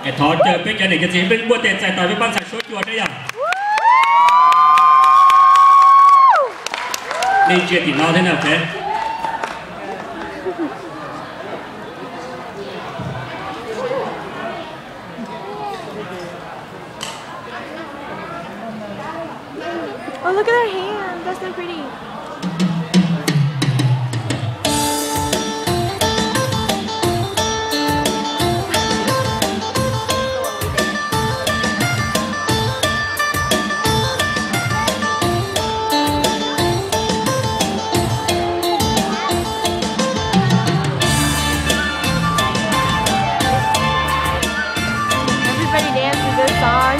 Es thov caw peb cov niam cov txiv peb muaj tes txais tos peb pab ntxhais suab cua thiab yom. Nej ntsia tim no thiab na, ok. Oh, look at her hand. That's so pretty. Everybody dance to this song.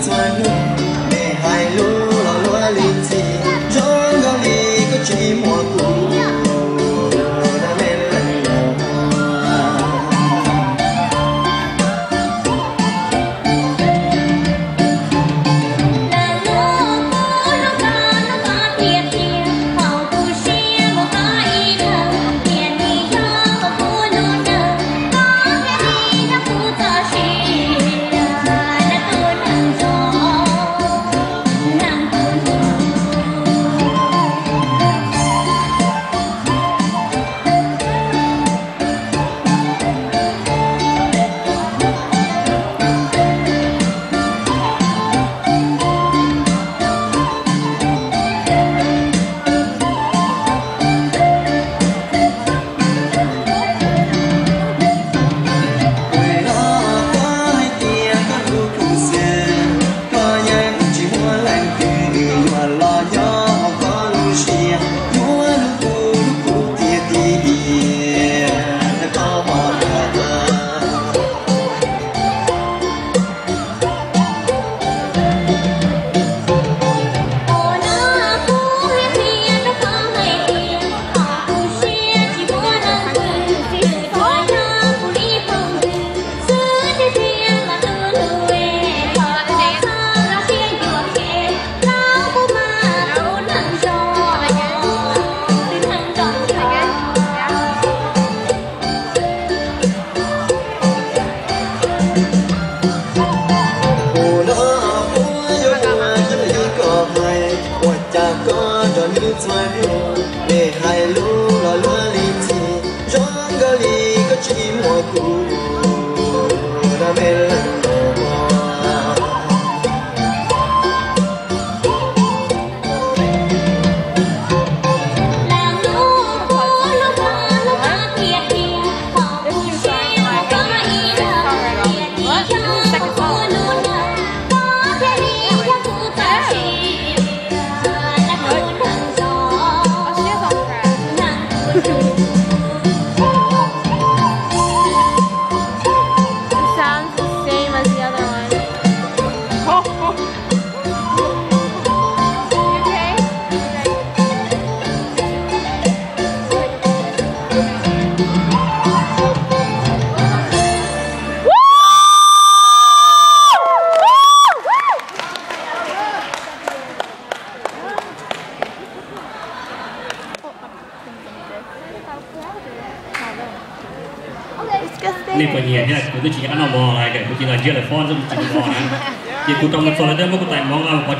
txhua hnub, nej hais lus los luag li ntxhi, zoo nkaus li koj tsis muaj kuv. Ua no puab yuav ua, yuav ua koj hais, ua cas koj nrog nws txhua hnub, nej hais lus los luag li ntxhi, zoo nkaus li koj tsis muaj kuv, no me leej muam. It sounds the same as the other one. You okay? Nej puas nyiam thiab? Kuv twb tsis nco qab noj mov lawm, kuv cia li los ntsiab lawv fob xwb, kuv tsis noj mov na. Ces kuv rau mus txog lawv twb muab kuv tais mov nqa mus pov